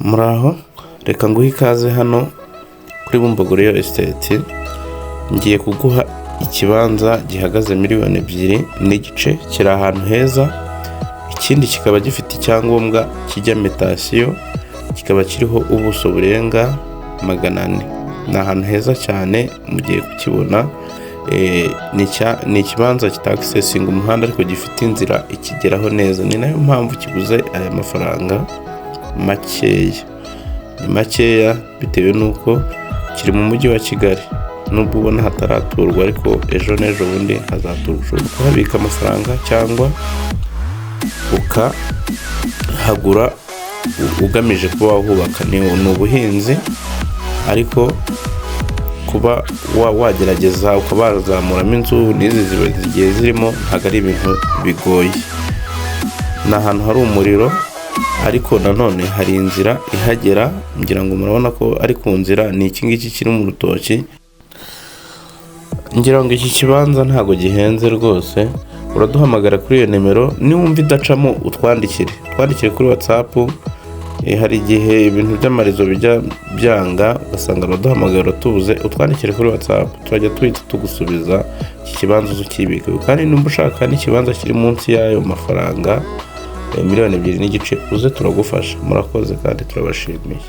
Muraho, reka nguhe ikaze hano kuri Bumbogo Real Estate. Ngiye kuguha ikibanza gihagaze miliyoni 2.5, kiri ahantu heza, ikindi kikaba gifite icyangombwa kijya mutation, kikaba kiriho ubuso burenga 400. Ni ahantu heza cyane, mugiye kukibona. Ni ikibanza kitakisesinga umuhanda ariko gifite inzira ikigeraho neza, ni nayo mpamvu kiguze aya mafaranga makeya. Ni makeya bitewe n'uko kiri mu mujyi wa Kigali, nubwo ubona hataraturwa ariko ejo n'ejo bundi hazaturwa. Ushobora kuhabika amafaranga cyangwa ukahagura ugamije kuba wahubaka. Ni ubuhinzi ariko kuba wagerageza ukaba wazamuramo inzu n'izi zigiye zirimo, ntabwo ari ibintu bigoye. Ni ahantu hari umuriro ariko nanone hari inzira ihagera, ngira ngo murabona ko ari ku nzira. Ni iki ngiki kiri mu rutoki. Ngira ngo iki kibanza ntabwo gihenze rwose. Uraduhamagara kuri iyo nimero, niwumva idacamo utwandikire, twandikire kuri WhatsApp. Hari igihe ibintu by'amarezo bijya byanga ugasanga abaduhamagara tubuze. Utwandikire kuri WhatsApp, turajya tuhita tugusubiza. Iki kibanza uze ukibike, kandi nimba ushaka n'ikibanza kiri munsi y'ayo mafaranga, miliyoni 2.5, uze turagufasha. Murakoze kandi turabashimiye.